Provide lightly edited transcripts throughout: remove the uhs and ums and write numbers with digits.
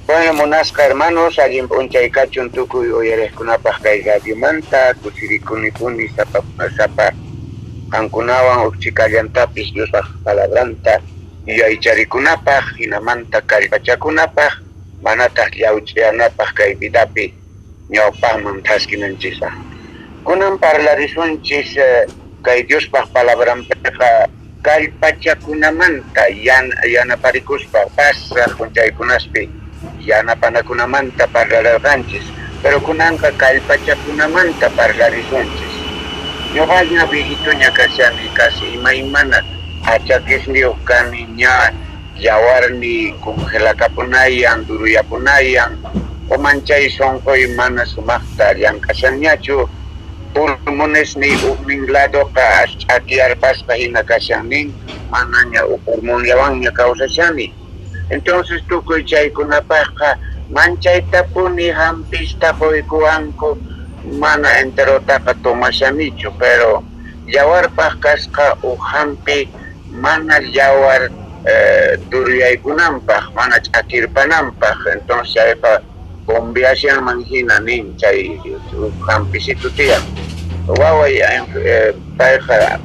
Bueno, munasqa hermanos, allin p'unchay kachun tukuy uyarejkunapaj kay radiomanta, kusirikunipuni sapa sapa qankunawan uj chhikallantapis Diospaj palabranta yuyaycharikunapaj, jinamanta kallpachakunapaj, manataj llawch'iyanapaj kay vidapi ñawpajman thaskinanchikpaj. Kunan parlarisunchis kay Diospaj palabranpeqa kallpachakunamanta yanaparikuspa pasaj p'unchaykunaspi yanapanakunamanta parlararqanchis, pero kunanqa kallpachakunamanta parlarisunchis. Ñoqaña viejitoña kashani, casi imaymana achaquesniyoj kani, ña yawarniy congelakapunayan, duruyapunayan, o manchay sonqoy mana sumajta llank'ashanñachu, pulmonesniy ujnin ladoqa ch'akiyarpasqa jina kashan nin, manaña uj pulmonllawanña kawsashani. Entonces tukuy chaykunapajqa manchaytapuni jampista qoykuwanku, mana enterotaqa tomashanichu, pero yawarpaj kasqa uj jampi mana yawar duruyaykunanpaj, mana ch'akirpananpaj, entonces chayqa bombeashanman jina nin chay jampisitu tiyan. Waway payqa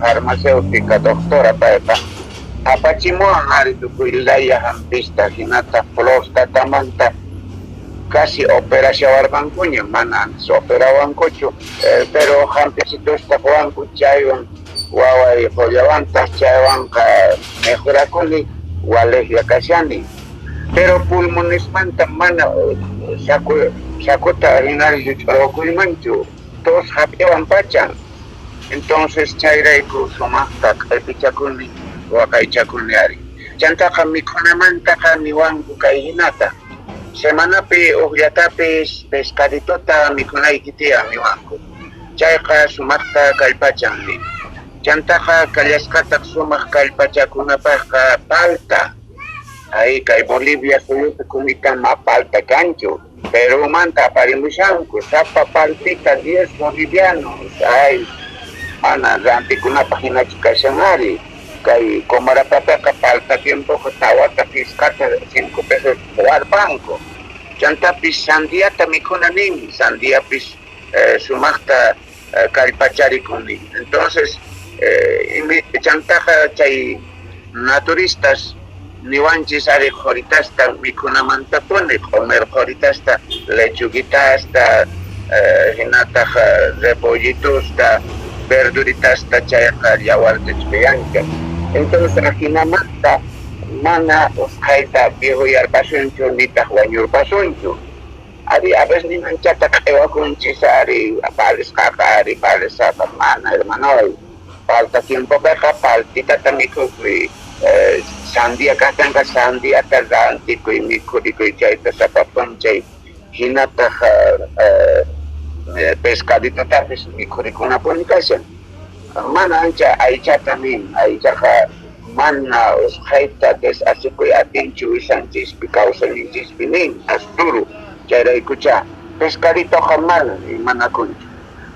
farmacéutica doctora payqa apachimuwan ari tukuy laya jampista, jinataj prostatamanta casi operashawarqankuña, mana antes operawankuchu, pero jampisitusta qowanku chaywan waway qollawantaj chaywanqa mejorakuni, walejlla kashani. Pero pulmonesmanta mana sacota rinari lluch'arqokuymanchu, tos jap'iwan pacha. Entonces chayrayku sumajta q'epichakuni, waqaychakuni ari. Chantaqa mikhunamantaqa niwanku kay jinata: semanapi ujllatapis pescaditota mikhunayki tiyan niwanku. Chayqa sumajta kallpachan nin. Chantaqa kallasqataj sumaj kallpachakunapajqa palta. Ay, kay Bolivia suyupi kunita ma palta kanchu, Perumanta aparimushanku, sapa paltita 10 bolivianos. Ay, mana rantikunapaj jinachu kashan ari. Kay Comarapataqa palta tiempoqa tawata pisqata 5 pesos warpanku. Chantapis sandiata mikhuna nin, sandiapis sumajta kallpacharikun nin. Entonces chantaqa chay naturistas niwanchis ari qhoritasta mikhunamantapuni, q'omer qhoritasta, lechuguitasta, jinataj rebollitusta, verduritasta, chayqa yawarta ch'uyancha. Entonces ajinamanta mana usqhayta viejoyarpasunchu nitaj wañurpasunchu. Ari, a veces ni anchata q'ewakunchis ari, palisqaqa ari, palisqaqa mana hermanoy. Palta tiempopeqa paltitata mikhukuy, sandia kajtenqa sandiata rantikuy, mikhurikuy chayta sapa p'unchay, jinataj pescaditotapis mikhurikunapuni kashan. Mana ancha aychata nin, aychaqa mana usqhayta desasikuy atinchu wisanchispi, kawsayninchispi nin, asturu, chayraykuchá pescaditoqa mana imanakunchu.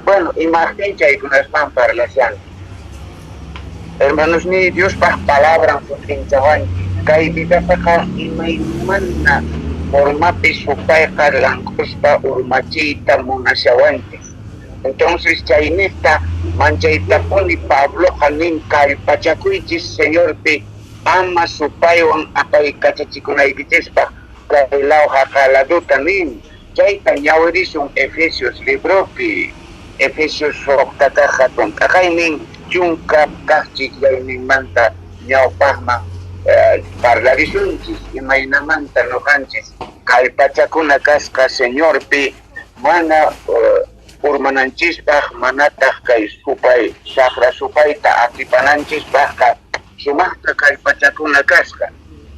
Bueno, imajtin chaykunasman parlashani? Hermanosniy, Diospaj palabran sut'inchawanchis, kay vidapeqa imaymana formapi supayqa lanq'uspa urmachiyta munashawanchis. Entonces chaynejta manchaytapuni Pabloqa nin kallpachakuychis Señorpi ama supaywan apaykachachikunaykichispaj kay law jaqa ladota nin. Chayta ñawirisun Efesios libropi, Efesios suqta kaj jatun t'aqaynin chunka kaj chijllayninmanta ñawpajman parlarisunchis imaynamanta noqanchis kallpachakuna kasqa Señorpi mana urmananchispaj, manataj kay supay sajra supayta atipananchispajqa sumajta kallpachakuna kasqa.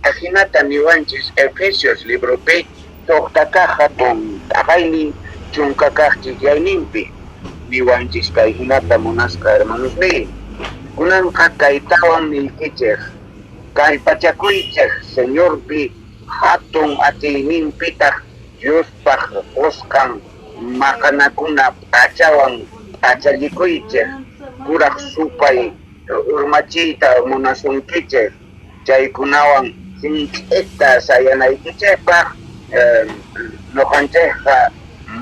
Ajinata niwanchis Efesios libropi suqta kaj jatun t'aqaynin chunka kaj chijllayninpi niwanchis kay jinata munasqa hermanosniy. Kunanqa kaytawan niykichej: kallpachakuychej Señorpi jatun atiyninpitaj Diospaj qosqan maqanakuna p'achawan p'achallikuychej, kuraj supay urmachiyta munasunkichej, chaykunawan sinch'ita sayanaykichejpaj. Noqanchejqa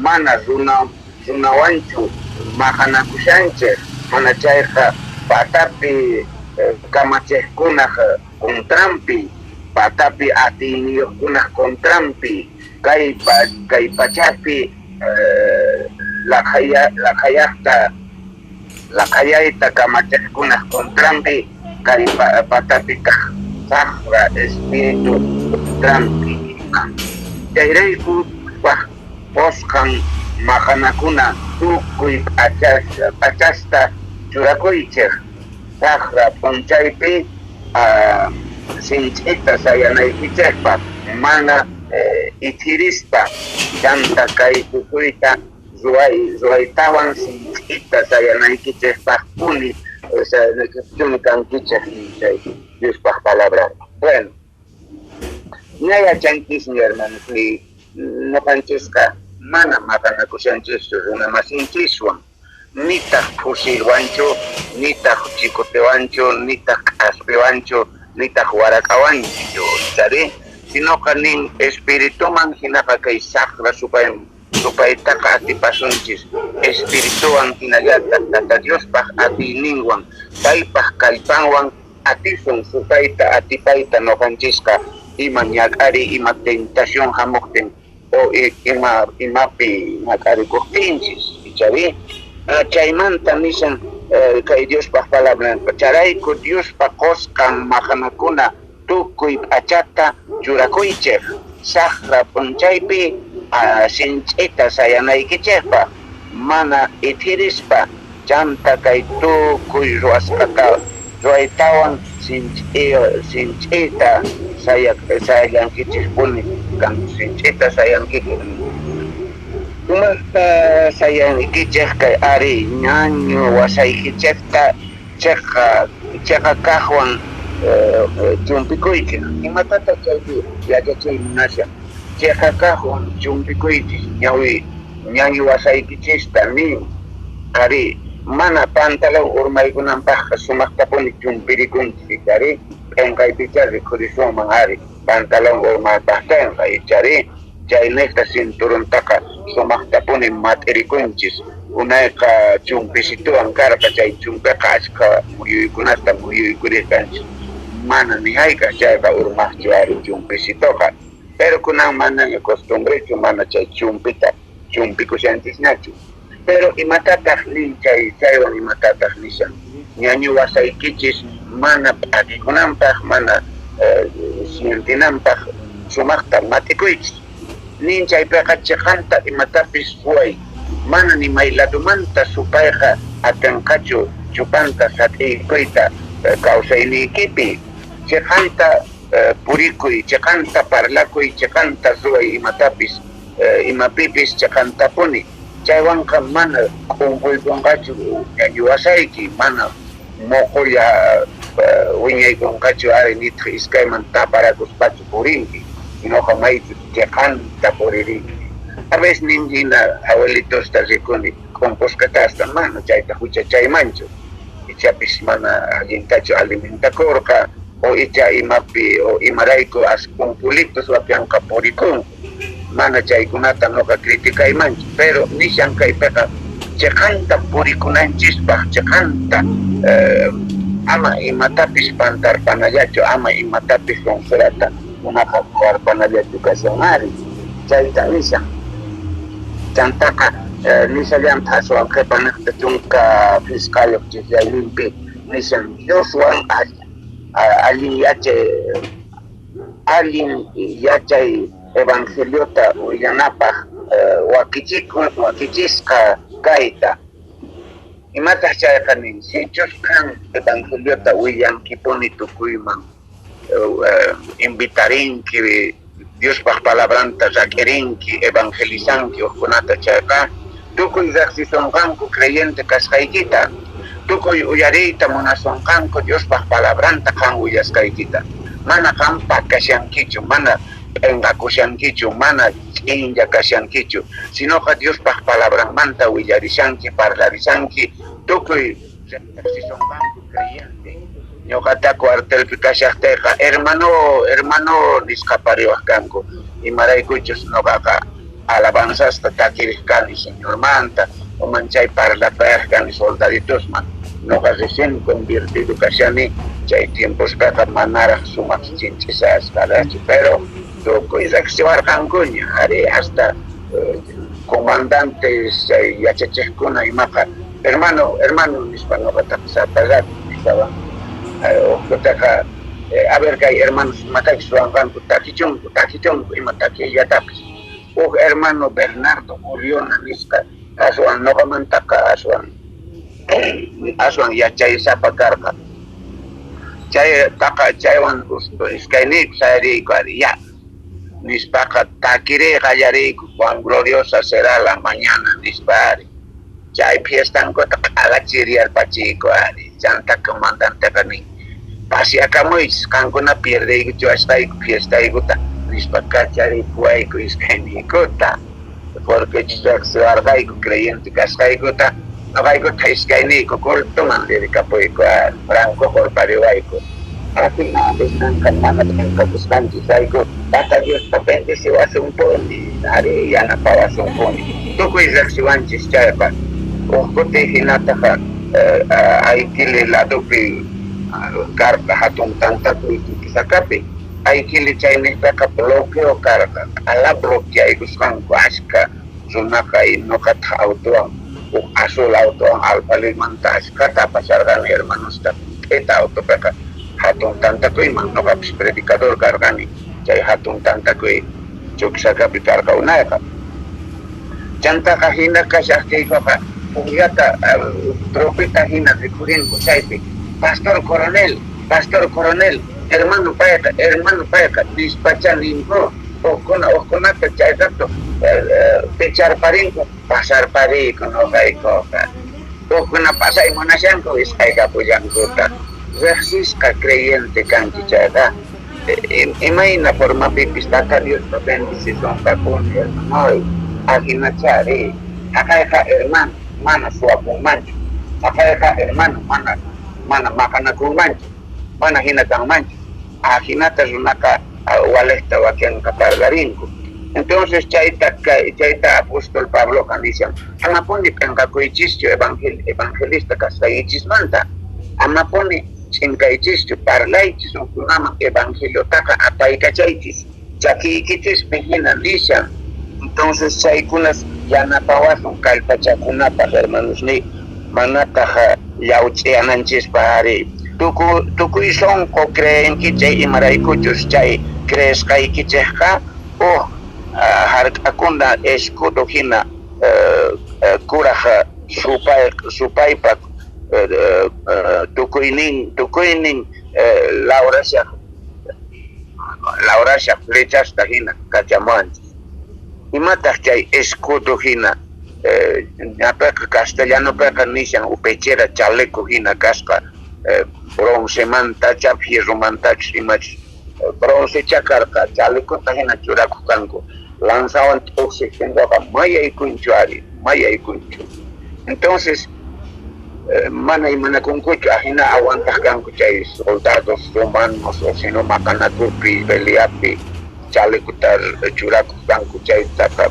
mana runawanchu maqanakushanchej, manachayqa patapi kamachejkunaj contranpi, patapi atiyniyojkunaj contranpi, kay pachapi laqhayayta kamachejkunaj contranpi, kay patapi kaj sajra espíritu contranpi ima. Chayrayku waj qosqan maqanakuna tukuy p'achasta churakuychej, sajra p'unchaypi sinch'ita sayanaykichejpaj, mana ithirispa, chanta kay tukuyta ruwaytawan sinch'ita sayanaykichejpajpuni kankichej, chay Diospaj palabran. Bueno, ña yachankisña, hermanosniy, noqanchisqa mana maqanakushanchischu runa masinchiswan, nitaj fusilwanchu, nitaj chicotewanchu, nitaj k'aspiwanchu, nitaj warak'awanchu, icharí? Sinoqa nin espirituman jinaqa kay sajra supaytaqa atipasunchis espirituwan jinallataj Tata Diospaj atiyninwan, paypaj kallpanwan atisun supayta atipayta noqanchisqa ima ñak'ariy, ima tentación jamojtin o imapi ñak'arikojtinchis, icharí? Chaymanta nishan kay Diospaj palabranqa, chayrayku Diospa qosqan maqanakuna tukuy p'achata churakuychej, sajra p'unchaypi sinch'ita sayanaykichejpaj, mana ithirispa, chanta kay tukuy ruwasqata ruwaytawan sinch'ita sayallankichejpuni, sinch'ita sayankichej. Sumajta sayankichej kay ari ñañu wasaykichejta cheqa kajwan chumpikuychej. Imatataj chaypi yachachiy munashan? Cheqa kajwan chumpikuychej ñañu wasaykichejta nin. Arí, mana pantalón urmaykunanpajqa sumajtapuni chumpirikunchej, icharí? P'enqaypichá rikhurisunman ari pantalón urmaypajtenqa, icharí? Chaynejta cinturontaqa sumajtapuni mat'irikunchis. Unayqa chumpisituwan karqa, chay chumpeqa ashkha muyuykunata muyuykurej kanchis. Mana ni jayk'aj chayqa urmajchu ari chumpisitoqa. Pero kunan manaña costumbrechu, mana chay chumpita chumpikushanchisñachu. Pero imatataj nin chaywan imatataj nishan? Ñañu wasaykichis mana p'akikunanpaj, mana sientinanpaj sumajta mat'ikuychis. Nin chaypeqa cheqanta imatapis ruway, mana ni may ladomanta supayqa atenqachu chupanta sat'iykuyta kawsayniykipi. Cheqanta purikuy, cheqanta parlakuy, cheqanta ruway imatapis, imapipis cheqantapuni. Chaywanqa mana k'umpuykonqachu ñañu wasayki, mana moqolla wiñaykonqachu ari, nitaj iskayman taparakuspachu purinki, sinoqa maychus cheqanta puririnki. A veces nin jina abuelitosta rikuni k'umpusqatasta, mana chayta juchachaymanchu, ichapis mana allintachu alimentakorqa, o icha imapi o imarayku as k'umpulitos wakenqa purikunku. Mana chaykunata noqa criticaymanchu, pero nishan kaypeqa cheqanta purikunanchispaj, cheqanta ama imatapis pantarpanallachu, ama imatapis sonserata unaqa ruwarpanallachu kashan ari, chayta nishan. Chantaqa nishallantaj aswan qhepanejta 15 chijllayninpi nishan Dioswan allin yachay allin yachay evangeliota willanapaj wakichisqa kayta. Imataj chayqa nin? Sichus qan evangeliota willankipuni tukuyman, invitarinki, Diospaj palabranta rak'irinki, evangelizanki ujkunata chayqa, tukuy rejsisonqanku creyente kasqaykita, tukuy uyariyta munasonqanku Diospaj palabranta qan willasqaykita. Mana qan pakashankichu, mana p'enqakushankichu, mana ch'inlla kashankichu, sinoqa Diospaj palabranmanta willarishanki, parlarishanki, tukuy rejsisonqanku creyente. Ñoqata cuartelpi kashajteyqa hermano, hermano nisqa pariwaj kanku. Imaraykuchus noqaqa alabanzasta takirej kani Señormanta, manchay parlapayaj kani soldaditosman. Noqa recién convertido kashani, chay tiempospeqa manaraj sumaj chinch'isasqarajchu, pero tukuy rejsiwarqankuña, arí, hasta comandantes chay yachachejkuna imaqa, hermano, hermano nispa noqataqa sapa rato nisawan. Ujkutaqa, a ver kay hermanos imatachus ruwanqanku, takichunku, takichunku, ima takiyllatapis. Uj hermano Bernardo Uriona nisqa aswan noqamantaqa aswan yachaysapa karqa. Chaytaqa chaywan iskayniyku sayariyku ari ya nispaqa takiriy qallariyku cuán gloriosa será la mañana nispa ari. Chay fiestankuta q'ala chiriyarpachiyku ari. Chantá comandanteqa nin, Pasiakamuychis, qankuna pierdeykuchiwasqayku fiestaykuta nispa kacharikuwayku iskayniykuta, porque rejsiwarqayku creyente kasqaykuta, noqaykutaj iskayniyku cultoman ririkapuyku ari, Franco qolpariwayku. Ajina risqanqa mana p'enqakusqanchejrayku Tata Diosqa bendeciwasunpuni, arí, yanapawasunpuni. Tukuy rejsiwanchis chayqa, uj kuti jinataj Aikili ladopi karqa jatun tantakuy Chuquisacapi. Aikili chaynejpeqa bloqueo karqa, q'ala bloqueaykusqanku ashkha runaqa, noqataj autowan, uj azul autowan Alfalimanta ashkhata apasharqani hermanosta. K'ita autopeqa jatun tantakuyman, noqapis predicador karqani chay jatun tantakuy Chuquisacapi karqa unayqa. Chantaqa jina kashajtiykoqa ujllata trompeta jina rikhurinku chaypi, Pastor coronel, pastor coronel, hermano payqa, hermano payqa, nispachá ninku. Ujkuna ujkunata chay rato picharparinku, pasarpariyku noqaykoqa. Ujkuna pasay munashanku wisq'aykapullankutaj. Rejsisqa creyente kanki chayqa, imayna formapipis Tata Diospa bendicisonqapuni, hermanoy. Ajinachá arí. Jaqayqa hermano mana suwakunmanchu. Jaqayqa hermano mana maqanakunmanchu. Mana jina kanmanchu. Ajinata runaqa walejta wakenqa parlarinku. Entonces chayta apóstol Pabloqa nishan, amapuni p'enqakuychischu evangelista kasqaykichismanta, amapuni ch'inkaychischu, parlaychis ujkunaman evangeliotaqa apaykachaychis, chakiykichispi jina nishan. Entonces chaykunas yanapawasun kallpachakunapaj, hermanosniy, manataj llawch'iyananchispaj ari. Tukuy sonqo creenkichej, imaraykuchus chay creesqaykichejqa uj jark'akuna escudo jina kuraj supaypa tukuynin lawrashaj flechasta jina kachamuwanchej. Imataj chay escudo jina? Ñapeqa castellanopeqa nishan uj pechera chaleco jina kasqa, broncemantacha fierromantachus imachus broncecha karqa, chalecota jina churakoj kanku. Lanzawan t'ojsejtinkoqa mayaykunchu ari, mayaykunchu. Entonces mana imanakunkuchu, ajina aguantaj kanku chay soldados romanos o sino maqanakupi, peleapi chalecota churakoj kanku, chaytaqa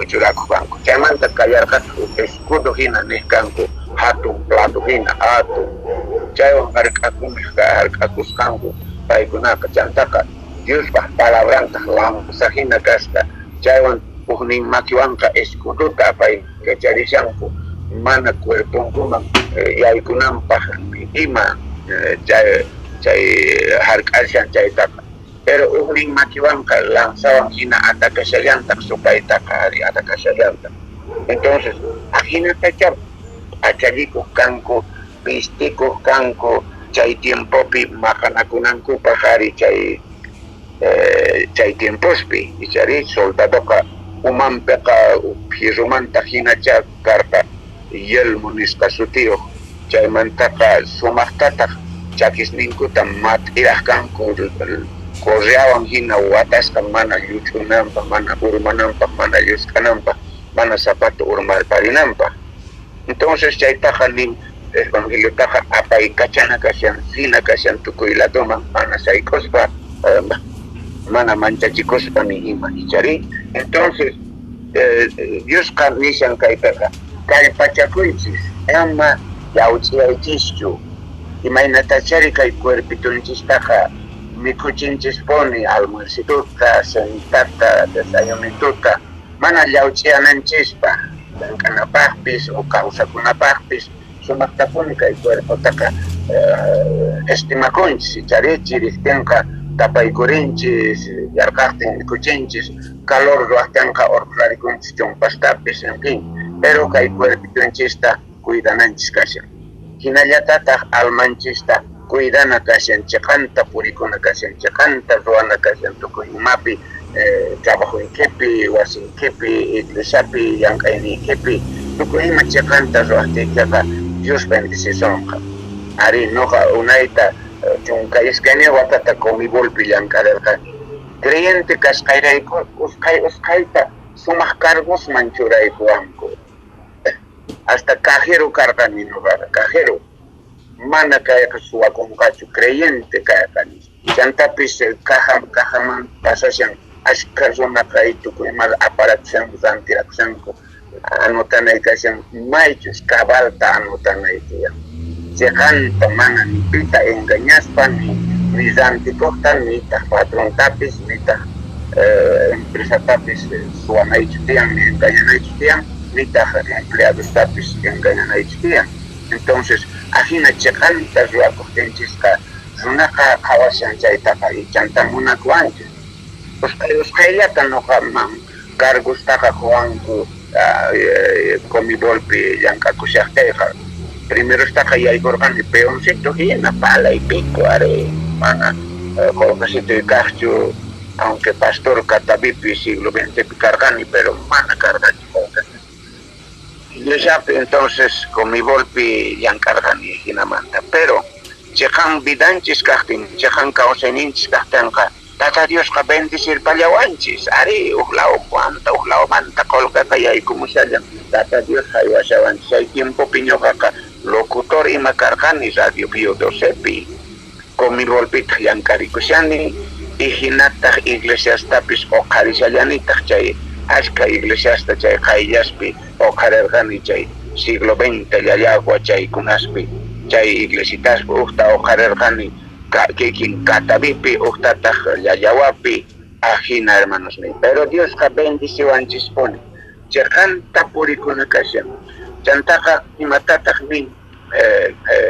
churakoj kanku. Chaymanta kallarqataj uj escudo jina nej kanku, jatun plato jina, jatun. Chaywan jark'akusqanku paykunaqa. Chantaqa Diospaj palabrantaj lanza jina kasqa, chaywan ujnin makiwanqa escudota apaykacharishanku mana cuerponkuman yaykunanpaj ima chay jark'ashan chaytaqa. Pero ujnin makiwanqa lanzawan jina atacashallantaj supaytaqa ari, atacashallantaj. Entonces ajinatacha p'achallikoj kanku, vistikoj kanku chay tiempopi maqanakunankupaj ari chay tiempospi. Icharí soldadoqa umanpeqa fierromanta jinachá karqa yelmo nisqa sutiyoj, chaymantaqa sumajtataj chakisninkuta mat'iraj kanku correawan jina watasqa mana lluch'unanpaj, mana urmananpaj, mana llusk'ananpaj, mana zapato urmarparinanpaj. Entonces chaytaqa nin evangeliotaqa apaykachana kashan, rina kashan tukuy ladoman mana sayk'uspa. Mana manchachikuspa ni ima, icharí? Entonces, Diosqa nishan kaypeqa, kallpachakuychis, ama llawch'iyaychischu. Imaynatachari kay cuerpitunchistaqa mikhuchinchispuni almuercituta, cenitata, desayunituta, mana llawch'iyananchispaj, llank'anapajpis o kawsakunapajpis sumajtapuni kay cuerpotaqa estimakunchis, icharí? Chirejtenqa tapaykurinchis, yarqajtin mikhuchinchis, calor ruwajtenqa orqharikunchis chumpastapis, en fin, pero kay cuerpitunchista cuidananchis kashan. Jinallatataj almanchista cuidana kashan, cheqanta purikuna kashan, cheqanta ruwana kashan tukuy imapi, trabajoykipi, wasiykipi, iglesiapi, llank'ayniykipi, tukuy ima cheqanta ruwajtiykeqa Dios bendecisonqa. Arí, noqa unayta 12 watata Comibolpi llank'arerqani. Creyente kasqayrayku usqhay usqhayta sumaj cargosman churaykuwanku. Hasta cajero karqani noqaqa, cajero. Mana kayqa suwakonqachu, creyente kayqa nispa. Chantapis cajaman pasashan ashkha runaqa tukuy ima aparakushanku, rantirakushanku, anotanay kashan, maychus cabalta anotanay tiyan. Cheqanta mana ni pita engañaspa, ni rantikojta, nitaj patrontapis, nitaj empresatapis suwanaychu tiyan, ni engañanaychu tiyan, nitaj empleadostapis engañanaychu tiyan. Entonces, ajina cheqanta ruwakojtinchisqa runaqa qhawashan chaytaqa chanta munakuwanchis. Usqhay usqhayllata noqaman cargostaqa qowanku Comibolpi llank'akushajtayqa. Primerostaqa yaykorqani peoncito hina, pala y pico, ari, mana qolqesitoy kajchu, aunque pastor Catavipi siglo XXpi karqani, pero mana karqachu qolqe. Iglesiapi entonces Comibolpi llank'arqani jinamanta, pero cheqan vidanchis kajtin, cheqan kawsayninchis kajtenqa, Tata Diosqa bendecirpallawanchis, arí, uj lawmanta, uj lawmanta qolqeqa yaykumushallan, Tata Dios jaywashawanchis. Chay tiempopi ñoqaqa locutor ima karqani Radio Pío XIIpi, Comibolpitaj llank'arikushani, y jinataj iglesiastapis oqharishallanitaj chay ashkha iglesiasta chay qayllaspi oqharerqani chay siglo XX Llallagua chaykunaspi, chay iglesitaspi ujta oqharerqani kikin Catavipi, ujtataj Llallawapi, ajina hermanosniy. Pero Diosqa bendiciwanchispuni, cheqanta purikuna kashan. Chantaqa imatataj nin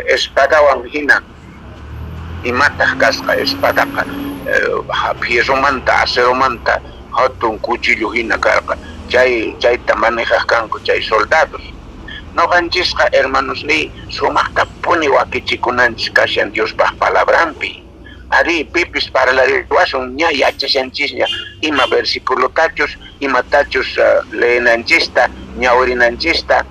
espadawan hina, imataj kasqa espadaqa fierromanta, aceromanta jatun cuchillo hina karqa, chayta manejaj kanku chay soldados. Noqanchisqa hermanosniy sumajtapuni wakichikunanchis kashan Diospaj palabranpi. Arí, pipis parlariwasun ña yachashanchisña ima versiculotachus, imatachus leenanchista, ñawirinanchista,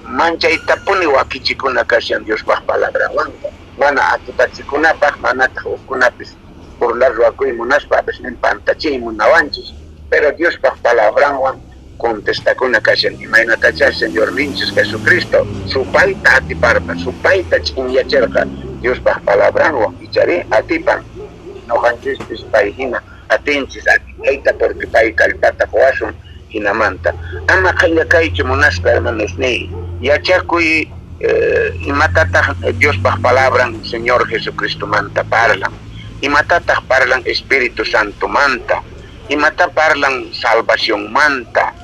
manchaytapuni wakichikuna kashan Diospaj palabranwanqa. Mana atipachikunapaj, manataj ujkunapis burlar ruwakuy munaspa, a veces pantachiy munawanchis, pero Diospaj palabranwan contestakuna kashan, imaynatachá Señorninchis Jesucristo supayta atiparqa, supayta ch'inyacherqa Diospaj palabranwan, icharí atipan. Noqanchispis pay hina atinchis atipayta, porque pay kallpata qowasun hinamanta. Ama qhella kaychu munasqa hermanosniy, yachakuy imatataj Diospaj palabran Señor Jesucristomanta parlan, imatataj parlan Espíritu Santomanta, imata parlan salvacionmanta,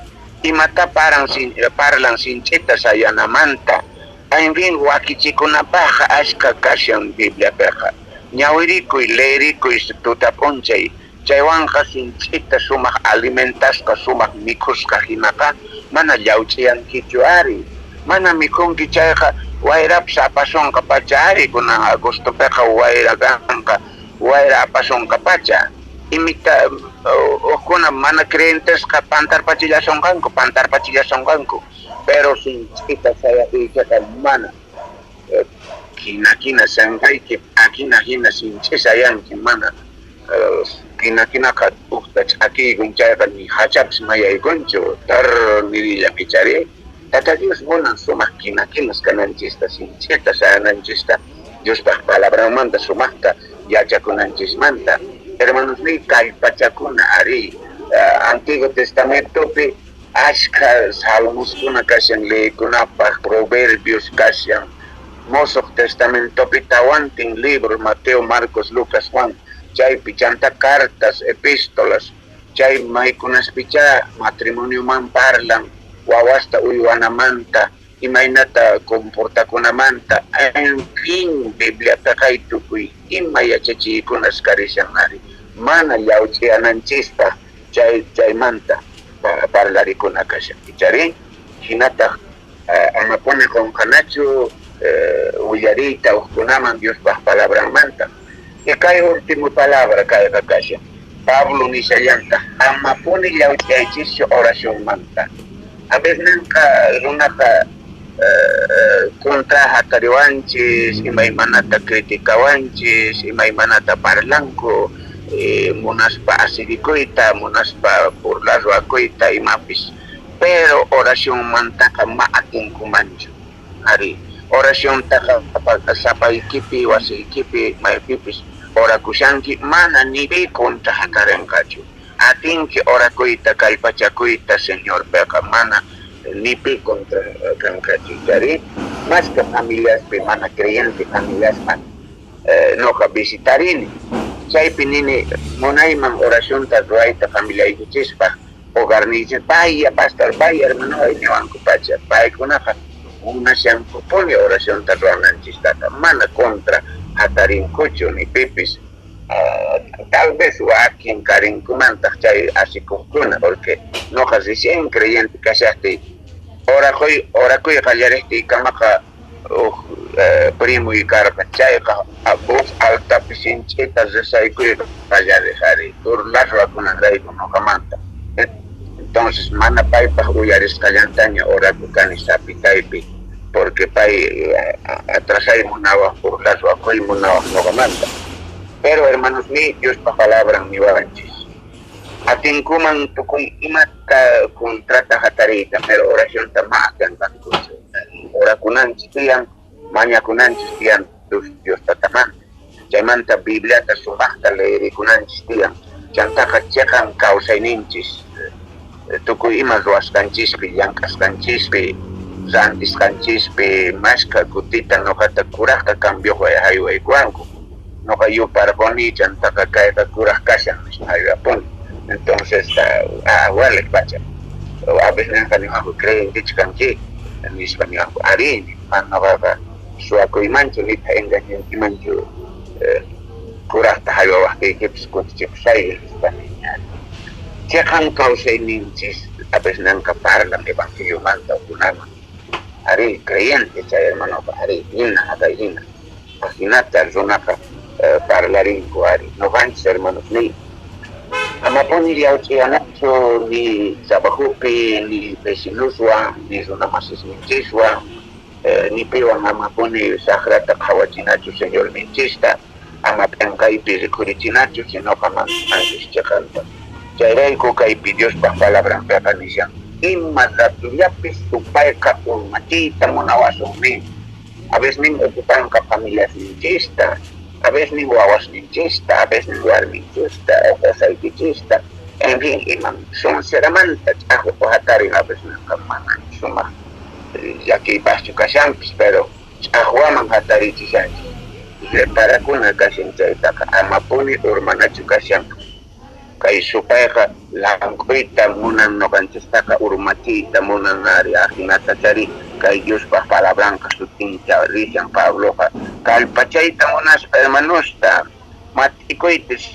imata parlan sinch'ita sayanamanta. En fin, wakichikunapajqa ashkha kashan Bibliapeqa. Ñawirikuy, leerikuy tuta p'unchay, chaywanqa sinch'ita sumaj alimentasqa, sumaj mikhusqa hinaqa mana llawch'iyankichu ari. Mana mikhunki chayqa wayrapis apasonqa pacha ari, kunan agostopeqa wayra kanqa, wayra apasonqa pacha. Imita ujkuna mana creyentesqa pantarpachillasonqanku, pantarpachillasonqanku, pero sinch'ita sayajtiykeqa mana kina kina sanqayki, akina hina sinch'i sayanki, mana kina kinaqa ujta ch'akiykun chayqa ni hachapis mayaykunchu, tar nirilla ichari. Tata Dios munan sumaq kina kinas kananchista, sinch'ita sayananchista, Diospaj palabranmanta sumajta yachakunanchismanta. Hermanosniy, kallpachakuna ari. Antiguo Testamentopi ashkha salmoskuna kashan leykunapaj, proverbios kashan. Mosoj Testamentopi tawantin libro, Mateo, Marcos, Lucas, Juan, chaypi chanta cartas, epístolas, chay maykunaspichá matrimonioman parlan, wawasta uywanamanta, imaynata comportakunamanta, en fin, Bibliapeqa tukuy ima yachachiykunas karishan ari, mana llawch'iyananchispaj chaymanta parlarikuna kashan, icharí? Jinataj amapuni qonqanachu willariyta ujkunaman Diospaj palabranmanta. Y kay último palabra kayqa kashan, Pablo nishallantaj, amapuni llawch'iyaychischu oracionmanta. A veces runaqa contra hatariwanchis, imaymanata criticawanchis, imaymanata parlanku, munaspa asirikuyta, munaspa burlarwakuyta imapis, pero oracionmantaqa ma atinkumanchu. Ari, oraciontaqa sapaykipi, wasiykipi, maypipis orakushanki, mana ni pi contra hatarenqachu. Atinki orakuyta, kallpachakuyta, Señorpeqa mana ni pi contra kanqachu. Chari, mashka familiaspi, mana creyente familiasman noqa visitarini. Chaypi nini munayman oracionta ruwayta familiaykichispaj, hogarniychis, vaya pastor, vaya hermano, niwanku pacha. Paykunaqa munashankupuni oracionta ruwananchistaqa, mana contra hatarinkuchu ni pipis. Tal vez wakin karinkumantaj chay asikuqkuna, porque noqa recién creyente kashaqtiy, orakuy qallarejtiykamaqa uj primoy karqa, chayqa voz altapi sinch'ita rezaykuy qallarej ari, burlarwakunanrayku noqamanta. Entonces mana paypaj uyarisqallantaña orakukani sapitaypi, porque pay atrasay munawaj, burlarwakuy munawaj noqamanta. Pero hermanos mi, Diospa palabran niwanchis. Atinkuman tukuy imata contrata hatariyta, pero oracionta ma atinqankuchu. Orakunanchis tiyan, mañakunanchis tiyan Dios tatamanta. Chaymanta Bibliata sumaqta leerikunanchis tiyan. Chantaqa cheqan kawsayninchis, tukuy ima ruwasqanchispi, llank'asqanchispi, rantisqanchispi, mashkha kutita noqata kurajta cambioq haywaykuwanku. Noqa yuparquni, chantaqa kayqa kuraj kashan nispa haywapuni. Entonces, waliq pacha. A veces ninqa niwanku, creyentechu kanki? Nispa niwanku, ari, mana noqaqa suwakuymanchu, nitaq engañankimanchu, kurajta haywawaqtiykipis kutichipusayki nispa nini. Cheqan kawsayninchis a veces nanqa parlan evangeliomanta ukunaman. Ari, creyente chay hermanoqa, ari, hina, akay hina. Ajinata runaqa parlarinku ari. Noqanchis hermanos ni amapuni llawch'iyanachu ni trabajopi, ni vecinoswan, ni runamasisninchiswan, ni piwan amapuni saqrata qhawachinachu Señorninchista, ama p'enqaypi rikhurichinachu, sinoqa manchis cheqanta. Chayrayku kaypi Diospaj palabranpiqa nishan, ima ratullapis supayqa urmachiyta munawasun nin. A veces nin ocupanqa familiasninchista, a veces nin wawasninchista, a veces nin warminchista, qosaykichista, en fin, iman sonceramanta ch'ajwa hatarin, a veces ninqa mana sumaq llakiypaqchu kashanpis, pero ch'ajwaman hatarichishanchis. Reparakuna kashan chaytaqa, amapuni urmanachu kashan. Kay supayqa lank'uyta munan noqanchistaqa, urmachiyta munan ari, ajinata chari kay Diospaj palabranqa sutincha rishan Pabloqa kallpachayta munaspa hermanosta, mat'ikuytis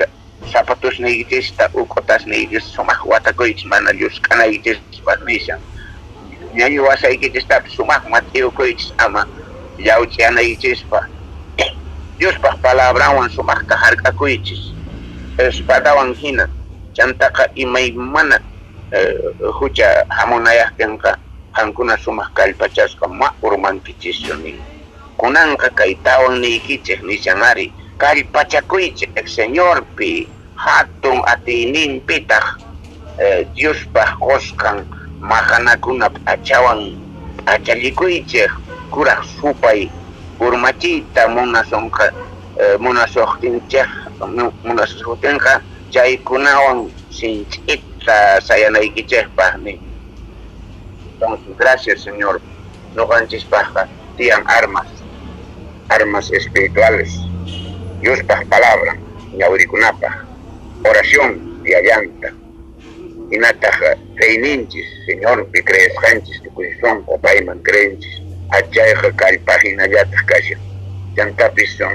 zapatusniykichista, uk'utasniykichista sumaq watakuychis mana llusk'anaykichispaj nishan. Ñañu wasaykichistapis sumaq mat'iyukuychis ama llawch'iyanaykichispaj. Diospaj palabranwan sumaqta hark'akuychis, espadawan hina, chantaqa imaymana hucha hamunayaqtinqa qankuna sumaq kallpachasqa ma urmankichischu nin. Kunanqa kaytawan niykichej nishan ari, kallpachakuychej Señorpi, hatun atiyninpitaq Diospaj qosqan maqanakuna p'achawan p'achallikuychej, kuraj supay urmachiyta munasuqtinchej Munasqakutenqa chaykunawan sinch'ita sayanaykichejpaj nin. Entonces, gracias Señor, noqanchispajqa tiyan armas, armas espirituales, Diospaj palabran ñawirikunapaj, oración tiyallanta, jinataj creeyninchis, Señorpi creesqanchis tukuy sonqo payman creenchis, achayqa kallpa jinallataj kashan. Chantapis son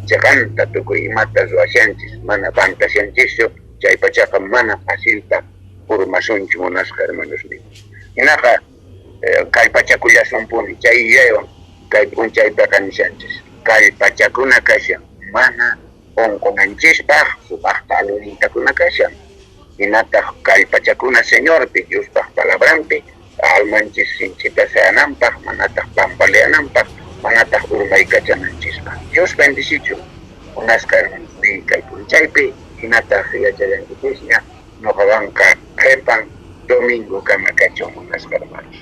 cheqanta tukuy imata ruwashanchis, mana pantashanchischu, chaypachaqa mana facilta urmasunchu munasqa hermanosniy. Jinaqa kallpachakullasunpuni chay yuyaywan kay p'unchaypeqa nishanchis, kallpachakuna kashan mana unqunanchispaj sumajta alunintakuna kashan, jinataj kallpachakuna Señorpi, Diospaj palabranpi, almanchis sinch'ita sayananpaj, manataj pampaleananpaj, manataj urmaykachananchispaj. Dios bendicichun munasqa hermanosniy kay p'unchaypi, jinataj yachallankichisña noqawanqa qhepan domingo kama kachun munasqa hermanos.